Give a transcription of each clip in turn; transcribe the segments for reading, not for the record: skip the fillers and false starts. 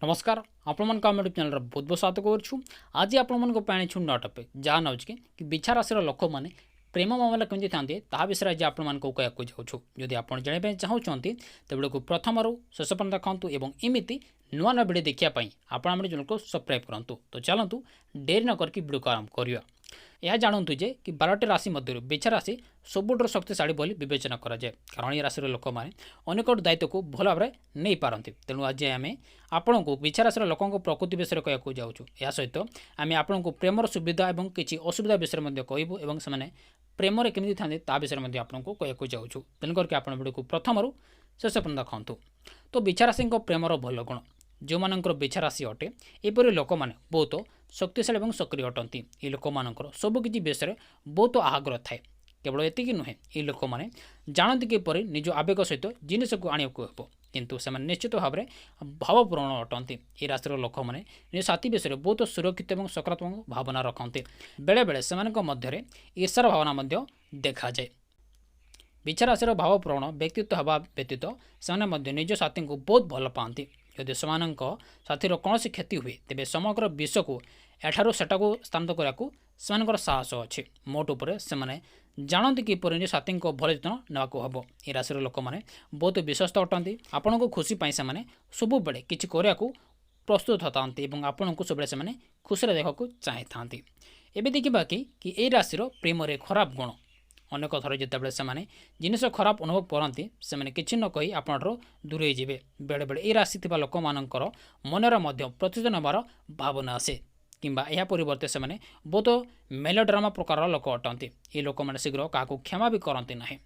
ନମସ୍କାର, ଆପଣମାନଙ୍କୁ ଆମ ୟୁଟ୍ୟୁବ୍ ଚ୍ୟାନେଲ୍ର ବହୁତ ବହୁତ ସ୍ୱାଗତ କରୁଛୁ। ଆଜି ଆପଣମାନଙ୍କ ପାଇଁ ଆଣିଛୁ ନୂଆ ଟପିକ୍, ଯାହା ହେଉଛି କି ବିଛା ରାଶିର ଲୋକମାନେ ପ୍ରେମ ମାମଲା କେମିତି ଥାନ୍ତି, ତାହା ବିଷୟରେ ଆଜି ଆପଣମାନଙ୍କୁ କହିବାକୁ ଯାଉଛୁ। ଯଦି ଆପଣ ଜାଣିବା ପାଇଁ ଚାହୁଁଛନ୍ତି, ତେବେ ଭିଡ଼ିଓକୁ ପ୍ରଥମରୁ ଶେଷ ପର୍ଯ୍ୟନ୍ତ ଦେଖନ୍ତୁ ଏବଂ ଏମିତି ନୂଆ ନୂଆ ଭିଡ଼ିଓ ଦେଖିବା ପାଇଁ ଆପଣ ଆମ ଚ୍ୟାନେଲକୁ ସବସ୍କ୍ରାଇବ୍ କରନ୍ତୁ। ତ ଚାଲନ୍ତୁ, ଡେରି ନ କରିକି ଭିଡ଼ିଓକୁ ଆରମ୍ଭ କରିବା। ଏହା ଜାଣନ୍ତୁ ଯେ କି 12ଟି ରାଶି ମଧ୍ୟରୁ ବିଛା ରାଶି ସବୁଠାରୁ ଶକ୍ତିଶାଳୀ ବୋଲି ବିବେଚନା କରାଯାଏ, କାରଣ ଏ ରାଶିର ଲୋକମାନେ ଅନେକ ଦାୟିତ୍ୱକୁ ଭଲ ଭାବରେ ନେଇପାରନ୍ତି। ତେଣୁ ଆଜି ଆମେ ଆପଣଙ୍କୁ ବିଛା ରାଶିର ଲୋକଙ୍କ ପ୍ରକୃତି ବିଷୟରେ କହିବାକୁ ଯାଉଛୁ। ଏହା ସହିତ ଆମେ ଆପଣଙ୍କୁ ପ୍ରେମର ସୁବିଧା ଏବଂ କିଛି ଅସୁବିଧା ବିଷୟରେ ମଧ୍ୟ କହିବୁ ଏବଂ ସେମାନେ ପ୍ରେମରେ କେମିତି ଥାନ୍ତି, ତା ବିଷୟରେ ମଧ୍ୟ ଆପଣଙ୍କୁ କହିବାକୁ ଯାଉଛୁ। ତେଣୁ କରିକି ଆପଣ ଭିଡ଼ିଓକୁ ପ୍ରଥମରୁ ଶେଷ ପର୍ଯ୍ୟନ୍ତ ଦେଖନ୍ତୁ। ତ ବିଛା ରାଶିଙ୍କ ପ୍ରେମର ଭଲ ଗୁଣ। ଯେଉଁମାନଙ୍କର ବିଛା ରାଶି ଅଟେ, ଏପରି ଲୋକମାନେ ବହୁତ ଶକ୍ତିଶାଳୀ ଏବଂ ସକ୍ରିୟ ଅଟନ୍ତି। ଏହି ଲୋକମାନଙ୍କର ସବୁକିଛି ବିଷୟରେ ବହୁତ ଆଗ୍ରହ ଥାଏ। କେବଳ ଏତିକି ନୁହେଁ, ଏହି ଲୋକମାନେ ଜାଣନ୍ତି କିପରି ନିଜ ଆବେଗ ସହିତ ଜିନିଷକୁ ଆଣିବାକୁ ହେବ, କିନ୍ତୁ ସେମାନେ ନିଶ୍ଚିତ ଭାବରେ ଭାବପ୍ରବଣ ଅଟନ୍ତି। ଏହି ରାଶିର ଲୋକମାନେ ନିଜ ସାଥୀ ବିଷୟରେ ବହୁତ ସୁରକ୍ଷିତ ଏବଂ ସକାରାତ୍ମକ ଭାବନା ରଖନ୍ତି। ବେଳେବେଳେ ସେମାନଙ୍କ ମଧ୍ୟରେ ଈର୍ଷାର ଭାବନା ମଧ୍ୟ ଦେଖାଯାଏ। ବିଛା ରାଶିର ଭାବପ୍ରବଣ ବ୍ୟକ୍ତିତ୍ୱ ହେବା ବ୍ୟତୀତ ସେମାନେ ମଧ୍ୟ ନିଜ ସାଥୀଙ୍କୁ ବହୁତ ଭଲ ପାଆନ୍ତି। ଯଦି ସେମାନଙ୍କ ସାଥୀର କୌଣସି କ୍ଷତି ହୁଏ, ତେବେ ସମଗ୍ର ବିଶ୍ୱକୁ ଏଠାରୁ ସେଠାକୁ ସ୍ଥାନାନ୍ତର କରିବାକୁ ସେମାନଙ୍କର ସାହସ ଅଛି। ମୋଟ ଉପରେ ସେମାନେ ଜାଣନ୍ତି କିପରି ନିଜ ସାଥୀଙ୍କ ଭଲ ଯତ୍ନ ନେବାକୁ ହେବ। ଏ ରାଶିର ଲୋକମାନେ ବହୁତ ବିଶ୍ୱସ୍ତ ଅଟନ୍ତି। ଆପଣଙ୍କ ଖୁସି ପାଇଁ ସେମାନେ ସବୁବେଳେ କିଛି କରିବାକୁ ପ୍ରସ୍ତୁତ ଥାନ୍ତି ଏବଂ ଆପଣଙ୍କୁ ସବୁବେଳେ ସେମାନେ ଖୁସିରେ ଦେଖିବାକୁ ଚାହିଁଥାନ୍ତି। ଏବେ ଦେଖିବା କି ଏଇ ରାଶିର ପ୍ରେମରେ ଖରାପ ଗୁଣ। ଅନେକ ଥର ଯେତେବେଳେ ସେମାନେ ଜିନିଷ ଖରାପ ଅନୁଭବ କରନ୍ତି, ସେମାନେ କିଛି ନ କହି ଆପଣଠାରୁ ଦୂରେଇ ଯିବେ। ବେଳେବେଳେ ଏହି ରାଶି ଥିବା ଲୋକମାନଙ୍କର ମନରେ ମଧ୍ୟ ପ୍ରତିଶୋଧ ନେବାର ଭାବନା ଆସେ କିମ୍ବା ଏହା ପରିବର୍ତ୍ତେ ସେମାନେ ବହୁତ ମେଲୋଡ୍ରାମା ପ୍ରକାରର ଲୋକ ଅଟନ୍ତି। ଏହି ଲୋକମାନେ ଶୀଘ୍ର କାହାକୁ କ୍ଷମା ବି କରନ୍ତି ନାହିଁ।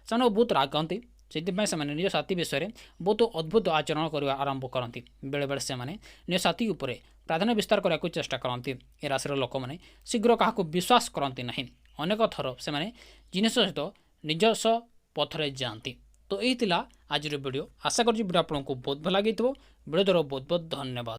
ସେମାନେ ବହୁତ ରାଗନ୍ତି। ସେଥିପାଇଁ ସେମାନେ ନିଜ ସାଥୀ ବିଷୟରେ ବହୁତ ଅଦ୍ଭୁତ ଆଚରଣ କରିବା ଆରମ୍ଭ କରନ୍ତି। ବେଳେବେଳେ ସେମାନେ ନିଜ ସାଥୀ ଉପରେ ପ୍ରାଧାନ୍ୟ ବିସ୍ତାର କରିବାକୁ ଚେଷ୍ଟା କରନ୍ତି। ଏ ରାଶିର ଲୋକମାନେ ଶୀଘ୍ର କାହାକୁ ବିଶ୍ୱାସ କରନ୍ତି ନାହିଁ। ଅନେକ ଥର ସେମାନେ ଜିନିଷ ସହିତ ନିଜସ୍ୱ ପଥରେ ଯାଆନ୍ତି। ତ ଏଇ ଥିଲା ଆଜିର ଭିଡ଼ିଓ। ଆଶା କରୁଛି ଭିଡ଼ିଓ ଆପଣଙ୍କୁ ବହୁତ ଭଲ ଲାଗିଥିବ। ଭିଡ଼ିଓ ଦ୍ୱାରା ବହୁତ ବହୁତ ଧନ୍ୟବାଦ।